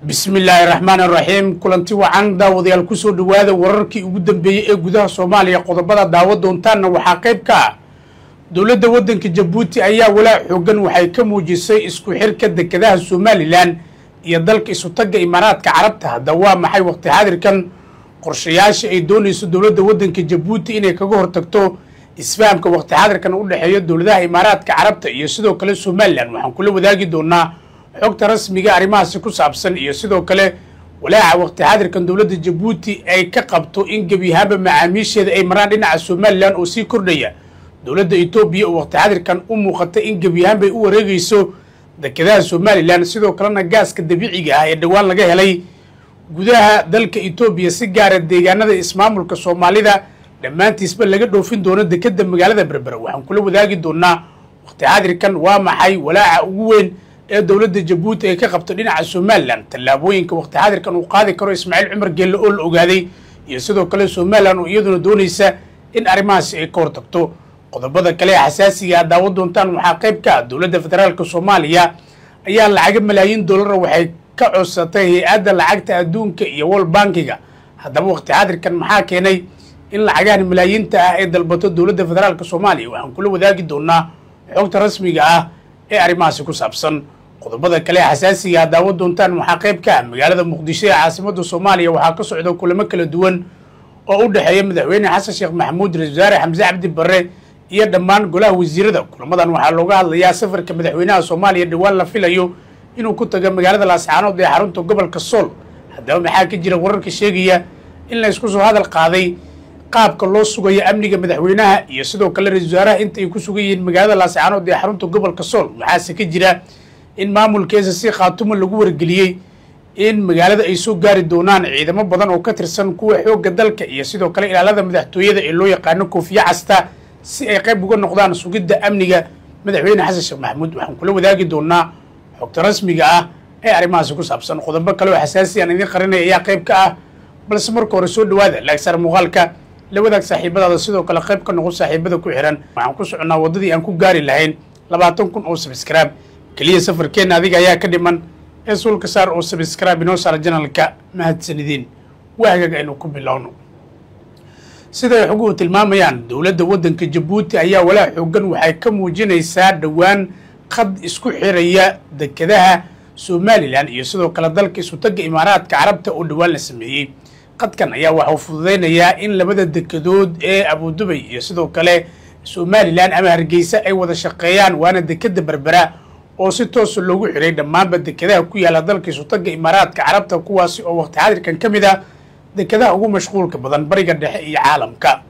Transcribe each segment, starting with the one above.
Bismillaahi raxmaan raxiim. Kulanti wacan daawadayaal, kusoo dhawaada wararkii ugu dambeeyey ee gudaha Soomaaliya. Qodobada daawa doontaanna waxaa qayb ka ah: dowladda waddanka Jabuuti ayaa walaac xoogan waxay ka muujisay isku xirka dekedaha Somalilan iyo dalka Isutagga Imaaraadka Carabta. Hadda waa maxay waqti xaadirkan qorshayaasha ay doonayso dowladda waddanka Jabuuti inay kaga hortagto isfahamka waqti xaadirkan u dhexeeya dowladaha Imaaraadka Carabta iyo sidoo kale Somalilan? Waxaan kula wadaagi doonaa xogta rasmiga arrimahaasi ku saabsan iyo sidoo kale walaaca waqti xaadirkan dowladda Jabuuti ay ka qabto in gebi ahaanba macaamiisheeda ay maraan dhinaca Somalilan oo sii kordhaya. Dowladda Etoobiya oo waqti xaadirkan u muuqata in gebi ahaan bay u wareegayso dekedaha Somalilan, sidoo kalena gaaska dabiiciga ah ee dhowaan laga helay gudaha dalka Etoobiya, si gaara deegaanada ismaamulka Soomaalida, dhammaantiisba laga dhoofin doono dekeda magaalada Berbera. Waxaan kula wadaagi doonaa waqti xaadirkan waa maxay walaaca ugu weyn ee dowladda Jabuuti ay ka qabto dhinaca Somalilan, tallaabooyinka waqti xaadirkan uu qaadi karo Ismaaciil Cumar Geelle oo la ogaaday, iyo sidoo kale Somalilan oo iyaduna doonaysa in arrimahaasi ay ka hortagto. Qodobada kale ee xasaasiga aad daawan doontaan waxaa qayb ka ah: dowladda federaalka Soomaaliya ayaa lacaga malaayiin dollara waxay ka codsatay Hay-adda Lacagta Adduunka iyo World Bankiga. Haddaba waqti xaadirkan maxaa keenay in lacagahan malaayiinta ah ay dalbato dowladda federaalka Soomaaliya? Waxaan kula wadaagi doonaa xogta rasmiga ah ee arrimahaasi ku saabsan. Qodobada kale ee xasaasiga aad daawan doontaan waxaa qayb ka ah: magaalada Muqdisho ee caasimadda Soomaaliya waxaa ka socda kulamo kala duwan oo u dhexeeya Madaxweyne Xasan Sheekh Maxamuud, Ra-isul Wasaare Xamse Cabdi Barre iyo dhammaan golaha wasiirada. Kulamadan waxaa looga hadlayaa safarka madaxweynaha Soomaaliya dhowaan la filayo inuu ku tago magaalada Laascaanood ee xarunta gobolka Sool. Haddaba maxaa ka jira wararka sheegaya in la isku soo hadal qaaday qaabka loo sugayo amniga madaxweynaha iyo sidoo kale ra-isul wasaaraha inta ay ku sugan yihiin magaalada Laascaanood ee xarunta gobolka Sool? Waxaase ka jira in maamulka SC Khaatumo lagu wargeliyey in magaalada ay soo gaari doonaan ciidamo badan oo ka tirsan kuwa xoogga dalka iyo sidoo kale ilaalada madaxtooyada ee loo yaqaano koofiye casta, si ay qayb uga noqdaan sugidda amniga Madaxweyne Xasan Sheekh Maxamuud? Waxaan kula wadaagi doonaa xogta rasmiga ah ee arrimahaasi ku saabsan. Qodobo kale oo xasaasi aan idiin qarinaya ayaa qayb ka ah, balse marka hore soo dhawaada, laagsaar muuqaalka, la wadaag saaxiibadaada, sidoo kale qayb ka noqon saaxiibada ku xiran. Waxaan ku soconnaa waddadii aan ku gaari lahayn 20,000 oo subscribe. Keliya safarkeenna adiga ayaa ka dhiman ee suulka saar oo subscribe inoo saar channelka. Mahadsanidin. Waagaga aynu ku bilowno. Sida ay xoguhu tilmaamayaan, dowladda waddanka Jabuuti ayaa walaac xoogan waxay ka muujinaysaa dhowaan qad isku xiraya dekedaha Somalilan iyo sidoo kale dalka Isutagga Imaaraadka Carabta oo dhowaan la sameeyey. Qadkan ayaa waxauu fududeynayaa in labada dekedood ee Abudubay iyo sidoo kale Somalilan ama Hargeysa ay wada shaqeeyaan, waana dekeda Berbera oo si toosa loogu xiray dhammaanba dekedaha ku yaala dalka Isutagga Imaaraadka Carabta, kuwaasi oo waqti xaadirkan ka mid ah dekedaha ugu mashquulka badan Bariga Dhexe iyo caalamka.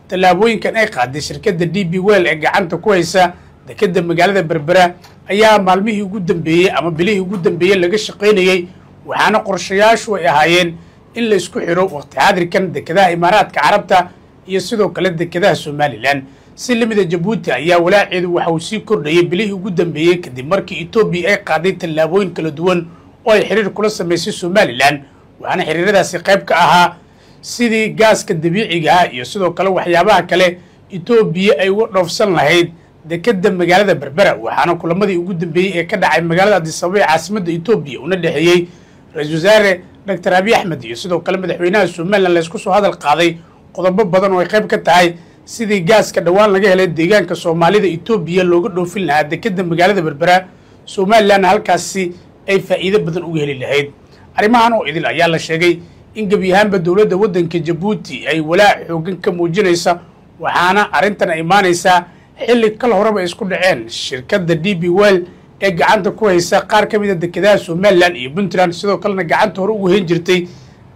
Tallaabooyinkan ay qaaday shirkadda DP World ee gacanta ku haysa dekeda magaalada Berbera ayaa maalmihii ugu dambeeyey ama bilihii ugu dambeeyey laga shaqaynayey, waxaana qorshayaashu ay ahaayeen in la isku xiro waqti xaadirkan dekedaha Imaaraadka Carabta iyo sidoo kale dekedaha Somalilan. Si lamida, Jabuuti ayaa walaaceedu waxa uu sii kordhayay bilihii ugu dambeeyey kadib markii Etoobiya ay qaaday tallaabooyin kala duwan oo ay xiriir kula samaysay Somalilan, waxaana xiriiradaasi qayb ka ahaa sidii gaaska dabiiciga ah iyo sidoo kale waxyaabaha kale Etoobiya ay uga dhoofsan lahayd dekeda magaalada Berbera. Waxaana kulamadii ugu dambeeyey ee ka dhacay magaalada Addis Ababa ee caasimadda Etoobiya una dhexeeyey Ra-isul Wasaare Doctor Abiy Axmed iyo sidoo kale madaxweynaha Somalilan laysku soo hadal qaaday qodobo badan oo ay qayb ka tahay sidii gaaska dhowaan laga helay deegaanka Soomaalida Etoobiya looga dhoofin lahaa dekeda magaalada Berbera, Somalilanna halkaasi ay faa'iido badan uga heli lahayd. Arrimahan oo idil ayaa la sheegay in gebi ahaanba dowladda waddanka Jabuuti ay walaac xoogan ka muujinaysa, waxaana arrintan ay imaanaysaa xilli kal horeba isku dhaceen shirkadda DP World ee gacanta ku haysa qaar ka mid a dekedaha Somalilan iyo Puntland, sidoo kalena gacanta hore ugu hayn jirtay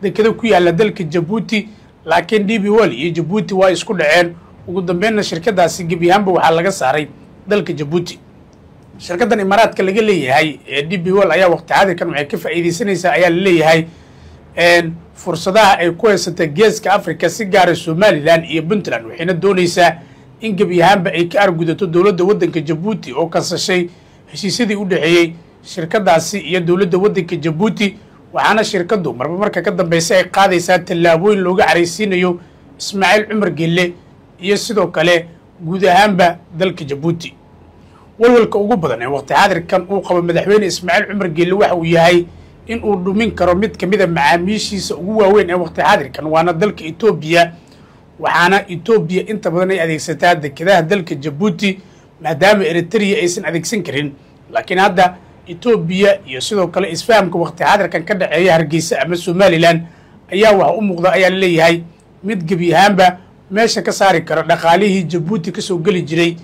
dekedo ku yaalla dalka Jabuuti. Laakiin DP World iyo Jabuuti waa isku dhaceen, ugu dambeynna shirkadaasi gebi ahaanba waxaa laga saaray dalka Jabuuti. Shirkaddan Imaaraadka laga leeyahay ee DP World ayaa waqti xaadirkan waxay ka faa'iidaysanaysaa ayaa la leeyahay fursadaha ay ku haysatay Geeska Africa, si gaara Somalilan iyo Puntland, waxayna doonaysaa in gebi ahaanba ay ka argudato dowladda waddanka Jabuuti oo kansashay heshiisyadii u dhexeeyey shirkadaasi iyo dowladda waddanka Jabuuti. Waxaana shirkaddu marba marka ka dambeysa ay qaadaysaa tallaabooyin looga caraysiinayo Ismaaciil Cumar Gelle iyo sidoo kale guud ahaanba dalka Jabuuti. Walwalka ugu badan ee waqti xaadirkan uu qabo Madaxweyne Ismaaciil Cumar Geelle waxa uu yahay in uu dhumin karo mid ka mid a macaamiishiisa ugu waaweyn ee waqti xaadirkan, waana dalka Etoobiya. Waxaana Etoobiya inta badan ay adeegsataa dekedaha dalka Jabuuti, maadaama Eritrea aysan adeegsan karin. Laakiin hadda Etoobiya iyo sidoo kale isfahamka waqti xaadirkan ka dhexeeya Hargeysa ama Somalilan ayaa waxa u muuqda ayaa laleeyahay mid gebi ahaanba meesha ka saari karo dhaqaalihii Jabuuti kasoo geli jiray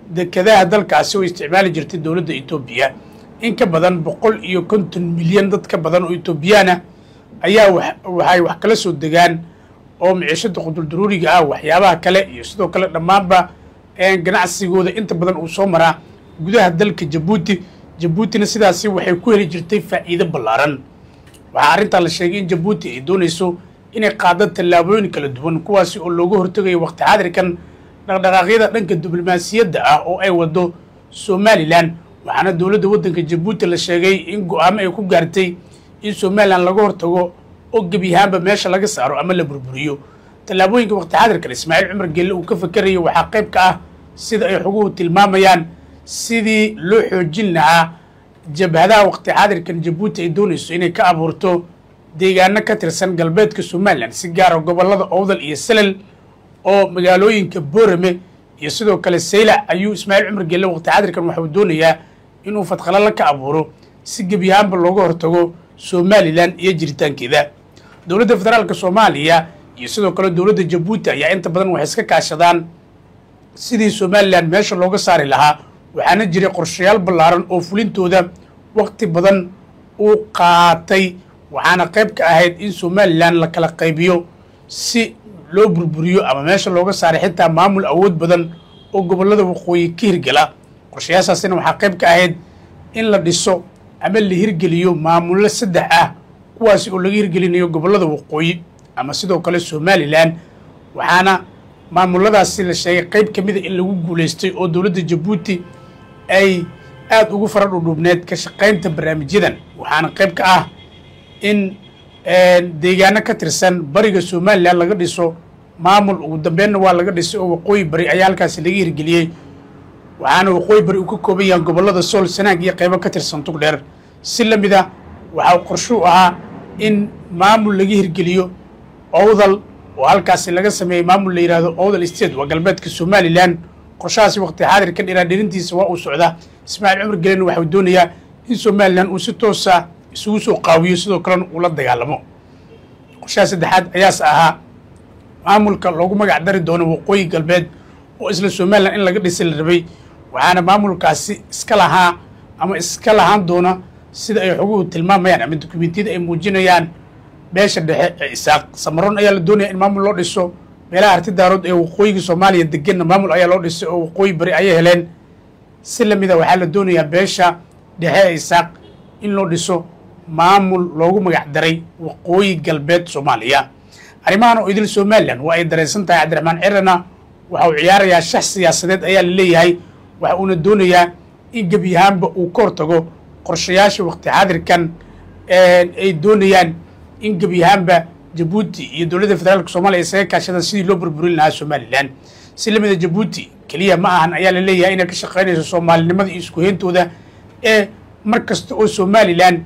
dekedaha dalkaasi oo isticmaali jirtay dowladda Etoobiya. In ka badan 150 milyan dad ka badan oo Etoobiyaana ayaa waxay wax kala soo degaan oo miciishada quduldaruuriga ah, waxyaabaha kale iyo sidoo kale dhammaanba ganacsigooda inta badan uu soo maraa gudaha dalka Jabuuti. Jabuutina sidaasi waxay ku heli jirtay faa'iido ballaaran. Waxaa arrintaa la sheegay in Jabuuti ay doonayso inay qaado tallaabooyin kala duwan, kuwaasi oo looga hortegayo waqti xaadirkan dhaqdhaqaaqyada dhanka diblomaasiyadda ah oo ay wado Somalilan. Waxaana dowladda waddanka Jabuuti la sheegay in go'aamo ay ku gaartay in Somalilan laga hortago oo gebi ahaanba meesha laga saaro ama la burburiyo. Tallaabooyinka waqti xaadirkan Ismaaciil Cumar Geelle uu ka fakerayo waxaa qayb ka ah, sida ay xoguhu tilmaamayaan, sidii loo xoojin lahaa jabhadaha waqti xaadirkan Jabuuti ay doonayso inay ka abuurto deegaano ka tirsan galbeedka Somalilan, si gaara gobollada Owdal iyo Salal oo magaalooyinka Boorame iyo sidoo kale Saylac. Ayuu Ismaaciil Cumar Geelle waqti xaadirkan waxauu doonayaa inuu fadqalala ka abuuro si gebi ahaanba looga hortago Somalilan iyo jiritaankeeda. Dowladda federaalka Soomaaliya iyo sidoo kale dowladda Jabuuti ayaa inta badan waxay iska kaashadaan sidii Somalilan meesha looga saari lahaa, waxaana jiray qorshayaal ballaaran oo fulintooda waqti badan uu qaatay. Waxaana qayb ka ahayd in Somalilan la kala qaybiyo si loo burburiyo ama meesha looga saaray xitaa maamul awood badan oo gobollada waqooyi ka hirgala. Qorshayaashaasina waxaa qayb ka ahayd in la dhiso ama la hirgeliyo maamullo 3 ah, kuwaasi oo laga hirgelinayo gobollada waqooyi ama sidoo kale Somalilan. Waxaana maamuladaasi la sheegay qayb ka mida in lagu guulaystay oo dowladda Jabuuti ay aada ugu fara dhudhuubneed ka shaqaynta barnaamijyadan. Waxaana qayb ka ah in deegaano ka tirsan bariga Somalilan laga dhiso maamul, ugu dambeynna waa laga dhisay oo waqooyi bari ayaa halkaasi laga hirgeliyey. Waxaana waqooyi bari uu ka kooban yahay gobollada Sool, Sanaag iyo qaybo ka tirsan Tugdheer. Si la mid ah waxaa qorshuu ahaa in maamul laga hirgeliyo Owdal oo halkaasi laga sameeyey maamul la yidhaahdo Owdal State, waa galbeedka Somalilan. Qorshahaasi waqti xaadirkan dhiraandhirintiisa waa uu socdaa. Ismaaciil Cumar Gelena waxau doonayaa in Somalilan uu si toosa isugu soo qaawiyo, sidoo kalena uu la dagaalamo. Qorshaha saddexaad ayaase ahaa maamulka loogu magac dari doono waqooyi galbeed oo isla Somalilan in laga dhisay la rabay. Waxaana maamulkaasi iska lahaa ama iska lahaan doona, sida ay xoguhu tilmaamayaan ama dukumentiyada ay muujinayaan, beesha dhexe ee Isaaq. Samaroon ayaa la doonaya in maamul loo dhiso. Meelaha Harti Daarood ee waqooyiga Soomaaliya deganna maamul ayaa loo dhisay oo waqooyi bari ayay heleen. Si lamida waxaa la doonayaa beesha dhexe ee Isaaq in loo dhiso maamul loogu magac daray waqooyi galbeed Soomaaliya. Arrimahan oo idil Somalilan waa ay dareensan tahay. Cabdiraxmaan Cirana waxa uu ciyaarayaa shax siyaasadeed ayaa la leeyahay, waxa uuna doonayaa in gebi ahaanba uu ka hortago qorshayaasha waqti xaadirkan ay doonayaan in gebi ahaanba Jabuuti iyo dowladda federaalka Soomaliya isaga kaashadaan sidii loo burburin lahaa Somalilan. Si lamida Jabuuti keliya ma ahan ayaa la leeyahay inay ka shaqaynayso soomaalinimada iyo isku heyntooda, ee mar kasta oo Somalilan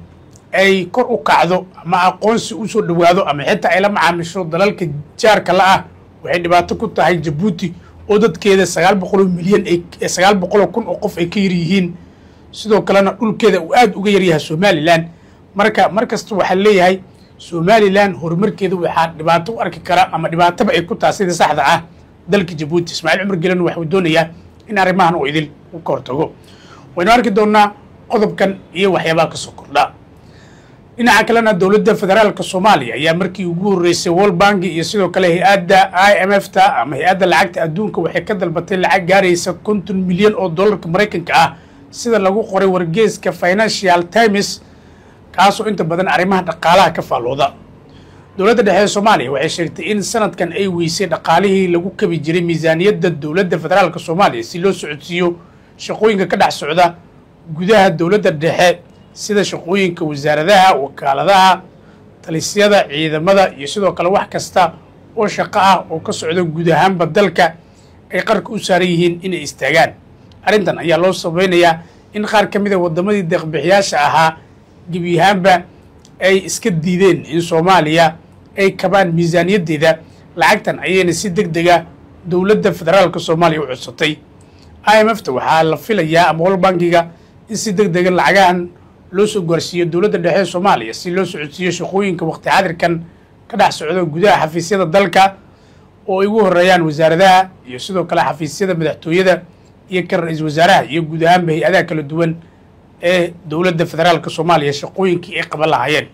ay kor u kacdo ama aqoonsi usoo dhowaado ama xitaa ay la macaamisho dalalka jaarka la ah, waxay dhibaato ku tahay Jabuuti oo dadkeeda 900 milyan ay 900,000 oo qof ay ka yar yihiin, sidoo kalena dhulkeeda uu aada uga yaryahay Somalilan. Marka mar kasta waxaa leeyahay Somalilan horumarkeeda waxaa dhibaato u arki kara ama dhibaataba ay ku tahay sida saxda ah dalka Jabuuti. Ismaaciil Cumar Gelan waxuu doonayaa in arrimahan oo idil uu ka hortago. Waynu arki doonaa qodobkan iyo waxyaabaha kasoo kordha. Dhinaca kalena dowladda federaalka Soomaaliya ayaa markii ugu horreysay World Bank iyo sidoo kale hay-adda IMF ta ama hay-adda lacagta adduunka waxay ka dalbatay lacag gaaraysa 50 milyan oo dollarka Maraykanka ah, sida lagu qoray wargeeska Financial Times, kaasoo inta badan arrimaha dhaqaalaha ka faallooda. Dowladda dhexe ee Soomaaliya waxay sheegtay in sanadkan ay weysay dhaqaalihii lagu kabi jiray miisaaniyadda dowladda federaalka Soomaaliya si loo socodsiiyo shaqooyinka ka dhex socda gudaha dowladda dhexe, sida shaqooyinka wasaaradaha, wakaaladaha, talisyada ciidamada iyo sidoo kale wax kasta oo shaqo ah oo ka socda guud ahaanba dalka ay qarka u saaran yihiin inay istaagaan. Arrintan ayaa loo sabaynayaa in qaar ka mid a waddamadii deeqbixiyaasha ahaa gebi ahaanba ay iska diideen in Soomaaliya ay kabaan miisaaniyaddeeda. Lacagtan ayayna si deg dega dowladda federaalka Soomaaliya u codsatay. IMF ta waxaa la filayaa ama World Bankiga in si deg dega lacagahan loo soo gaarsiiyo dowladda dhexe ee Soomaaliya si loo socodsiiyo shaqooyinka waqti xadirkan ka dhex socda gudaha xafiisyada dalka, oo ay ugu horeeyaan wasaaradaha iyo sidoo kale xafiisyada madaxtooyada iyo kan ra-iisul wasaaraha iyo guud ahaanba hay-adaha kala duwan ee dowladda federaalka Soomaaliya shaqooyinkii ay qaban lahaayeen.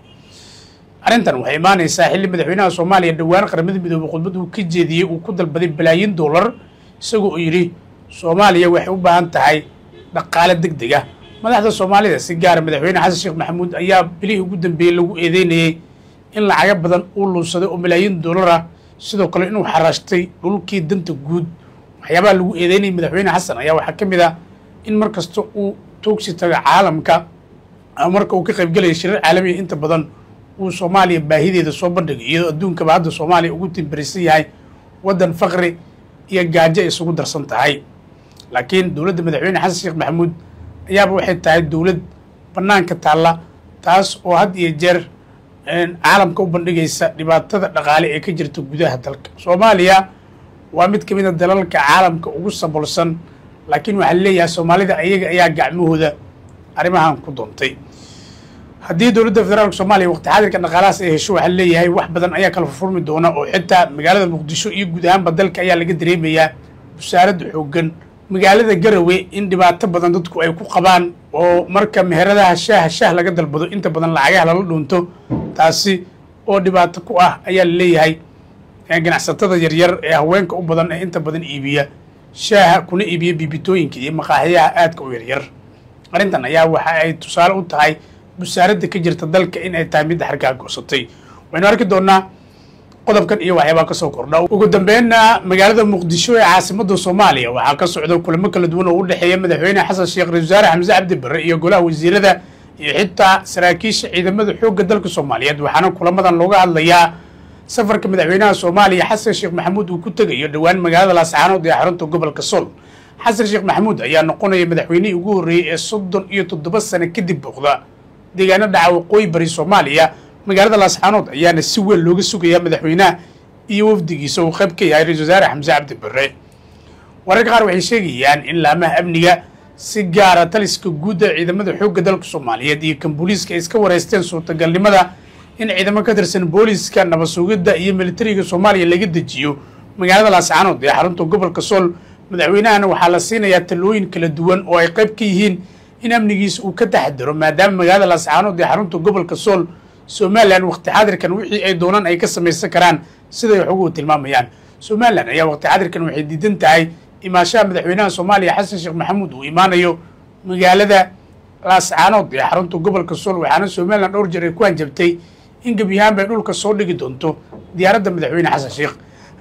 Arrintan waxay imaanaysaa xilli madaxweynaha Soomaaliya dhowaan Qaramada Midoobey khudbad uu ka jeediyey uu ku dalbaday balaayiin dollar, isagoo uu yidhi Soomaaliya waxay u baahan tahay dhaqaale deg deg ah. Madaxda Soomaalida, si gaara madaxweyne Xasan Sheekh Maxamuud, ayaa bilihii ugu dambeeyey lagu eedeynayey in lacago badan uu lunsaday oo malaayiin dollar ah, sidoo kale inuu xaraashtay dhulkii danta guud. Waxyaabaha lagu eedeynayay madaxweyne Xasan ayaa waxaa ka mid ah in mar kasta uu toogsi tago caalamka ama marka uu ka qaybgelaya shirar caalamiya inta badan uu Soomaaliya baahideeda soo bandhigay, iyadoo adduunkaba hadda Soomaaliya ugu timbarisan yahay waddan faqri iyo gaajo ay isugu darsan tahay. Laakiin dowladda madaxweyne Xasan Sheekh Maxamuud ayaaba waxay tahay dowlad bannaanka taalla, taas oo had iyo jeer caalamka u bandhigaysa dhibaatada dhaqaale ee ka jirta gudaha dalka. Soomaaliya waa mid ka mid a dalalka caalamka ugu sabolsan, laakiin waxaa leeyahay Soomaalida ayaga ayaa gacmahooda arrimahan ku doontay. Haddii dowladda federaalka Soomaaliya waqti xaadirka dhaqaalahaas ay hesho, waxaa leeyahay wax badan ayaa kala furfurmi doona, oo xitaa magaalada Muqdisho iyo guud ahaanba dalka ayaa laga dareemayaa busaaradda xooggan. Magaalada Garowe in dhibaato badan dadku ay ku qabaan, oo marka meheradaha shaaha shaah laga dalbado inta badan lacagaha lala dhuunto, taasi oo dhibaato ku ah ayaa laleeyahay ganacsatada yaryar ee haweenka u badan ee inta badan iibiya shaaha kuna iibiya biibitooyinka iyo maqaaxiyaha aadka u yaryar. Arrintan ayaa waxa ay tusaale u tahay busaaradda ka jirta dalka in ay tahay midda xarkaa goosatay. Waynu arki doonaa qodobkan iyo waxyaabaa kasoo kordha. Ugu dambeynna, magaalada Muqdisho ee caasimadda Soomaaliya waxaa ka socda kulamo kala duwan oo u dhexeeya madaxweyne Xasan Sheekh, ra-isul wasaare Xamse Cabdi Barre iyo golaha wasiirada iyo xitaa saraakiisha ciidamada xoogga dalka Soomaaliyeed. Waxaana kulamadan looga hadlayaa safarka madaxweynaha Soomaaliya Xasan Sheekh Maxamuud uu ku tegayo dhowaan magaalada Laascaanood ee xarunta gobolka Sool. Xasan Sheekh Maxamuud ayaa noqonaya madaxweynihii ugu horreeyey ee 37 sano kadib booqda deegaano dhaca waqooyi bari Soomaaliya. Magaalada Laascaanood ayaana si weyn looga sugayaa madaxweynaha iyo wafdigiisa uu qayb ka yahay ra-isul wasaare Xamse Cabdi Barre. Wararka qaar waxay sheegayaan in laamaha amniga, si gaara taliska guud ee ciidamada xoogga dalka Soomaaliyeed iyo kan booliiska, ay iska wareysteen suurtagalnimada in ciidamo ka tirsan booliiska, nabad sugidda iyo militariga Soomaaliya laga dejiyo magaalada Laascaanood ee xarunta gobolka Sool. Madaxweynahana waxaa la siinayaa talooyin kala duwan oo ay qayb ka yihiin in amnigiisa uu ka taxadaro, maadaama magaalada Laascaanood ee xarunta gobolka Sool Somalilan waqti xaadirkan wixii ay doonaan ay ka samaysan karaan, siday xoguhu tilmaamayaan. Somalilan ayaa waqti xaadirkan waxay diidan tahay imaashaha madaxweynaha Soomaaliya Xasan Sheekh Maxamuud uu imaanayo magaalada Laascaanood ee xarunta gobolka Sool, waxaana Somalilan dhowr jeer ay ku hanjabtay in gebi ahaan bay dhulka soo dhigi doonto diyaaradda madaxweyne Xasan Sheekh.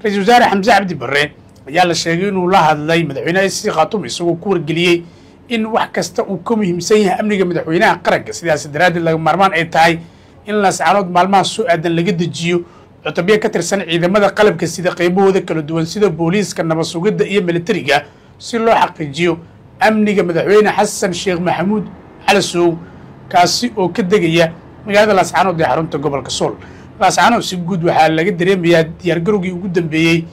Ra-iisul wasaare Xamse Cabdi Barre ayaa la sheegay inuu la hadlay madaxweynaha SC Khaatuum, isagoo ku wargeliyey in wax kasta uu ka muhiimsan yahay amniga madaxweynaha qaranka, sidaas daraaddeed laga maarmaan ay tahay in Laascaanood maalmaha soo aadan laga dejiyo cutubyo ka tirsan ciidamada qalabka sida qaybahooda kala duwan, sida booliiska, nabad sugidda iyo militariga, si loo xaqiijiyo amniga madaxweyne Xasan Sheekh Maxamuud Xalasow, kaasi oo ka degaya magaalada Laascaanood ee xarunta gobolka Sool. Laascaanood si guud waxaa laga dareemayaa diyaargarowgii ugu dambeeyey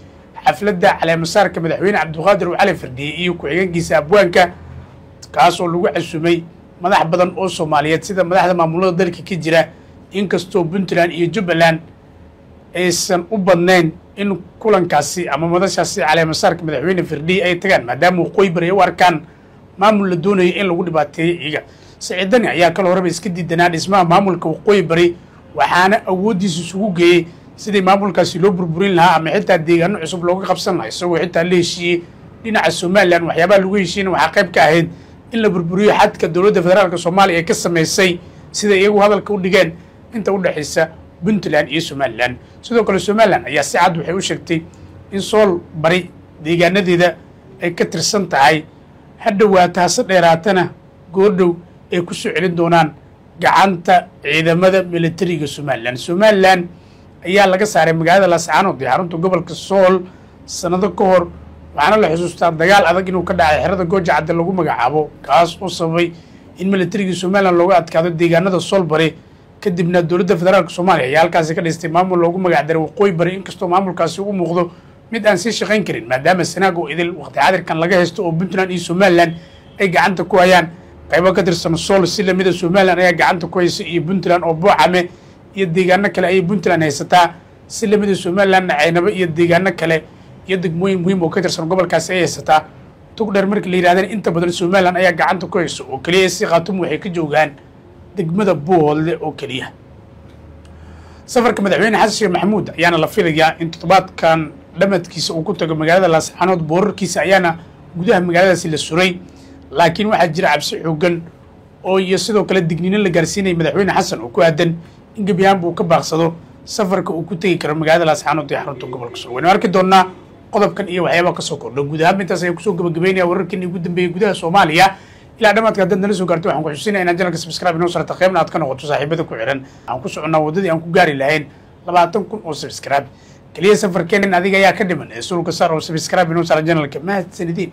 xafladda caleemasaarka madaxweyne Cabdiqaadir Cali Firdhiye iyo ku-xigeenkiisa abwaanka, kaas oo lagu casumay madax badan oo Soomaaliyeed sida madaxda maamulada dalka ka jira, inkastoo Puntland iyo Jubbaland aysan u badnayn in kulankaasi ama madashaasi caleemasaarka madaxweyne Firdhiye ay tagaan, maadaama waqooyi bari ay u arkaan maamul la doonayo in lagu dhibaateeyo iyaga. Siciidani ayaa kal horeba iska diidanaa dhismaha maamulka waqooyi bari, waxaana awooddiisa isugu geeyey sidii maamulkaasi loo burburin lahaa ama xitaa deegaano cusub looga qabsan lahaa, isagoo xitaa la heshiiyey dhinaca Somalilan. Waxyaabaha lagu heshiiyena waxaa qayb ka ahayd in la burburiyo xadka dowladda federaalka Soomaaliya ee ka samaysay, sida iyagu hadalka u dhigeen, inta u dhexaysa Puntland iyo Somalilan. Sidoo kale Somalilan ayaa si cad waxay u sheegtay in Sool bari deegaanadeeda ay ka tirsan tahay, ha dhowaata hase dheeraatana goordhow ay ku soo celin doonaan gacanta ciidamada militariga Somalilan. Somalilan ayaa laga saaray magaalada Laascaanood ee xarunta gobolka Sool sanado ka hor, waxaana la xusuustaa dagaal adag inuu ka dhacay xerada Gooja Cadde lagu magacaabo, kaas oo sababay in militarigii Somalilan looga adkaado deegaanada Sool bari. Kadibna dowladda federaalka Soomaaliya ayaa halkaasi ka dhistay maamul loogu magacdaray Waqooyi Bari, inkastoo maamulkaasi u muuqdo mid aan sii shaqayn karin, maadaama Sanaag oo idil waqti xadirkan laga haysto oo Puntland iyo Somalilan ay gacanta ku hayaan. Qaybo ka tirsan Sool si lamida Somalilan ayaa gacanta ku haysa iyo Puntland, oo Boocame iyo deegaano kale ayay Puntland haysataa. Si lamida Somalilandna Caynabo iyo deegaano kale iyo degmooyin muhiim oo ka tirsan gobolkaasi ay haysataa. Tugdheer markii la yidhahdana inta badan Somalilan ayaa gacanta ku hayso, oo keliya si Khaatumo waxay ka joogaan degmada Buuhoodle oo keliya. Safarka madaxweyne Xasan Sheekh Maxamuud ayaana la filayaa in toddobaadkan dhamadkiisa uu ku tago magaalada Laascaanood. Boorarkiisa ayaana gudaha magaaladaasi la suray, laakiin waxaa jira cabsi xoogan oo iyo sidoo kale digniino la gaarsiinaya madaxweyne Xasan oo ku aadan in gebi ahaanba uu ka baaqsado safarka uu ku tegi karo magaalada Laascaanood ee xarunta gobolka Sool. Waynu arki doonaa qodobkan iyo waxyaabaha kasoo kordha. Guud ahaan intaas ayaa kusoo gabagabeynaya wararkii ugu dambeeyey gudaha Soomaaliya. Ilaa dhamaadka haddaad nala soo gaarto, waxaan ku xusinaya inaad janalka subscribe inoo sarta, qaybna aad ka noqoto saaxiibada ku xiran. Aan ku soconnaa waddadii aan ku gaari lahayn 20,000 oo subscribe. Keliya safarkeenan adiga ayaa ka dhiman ee suulka saar oo subscribe inoo saara janalka. Mahadsanidin.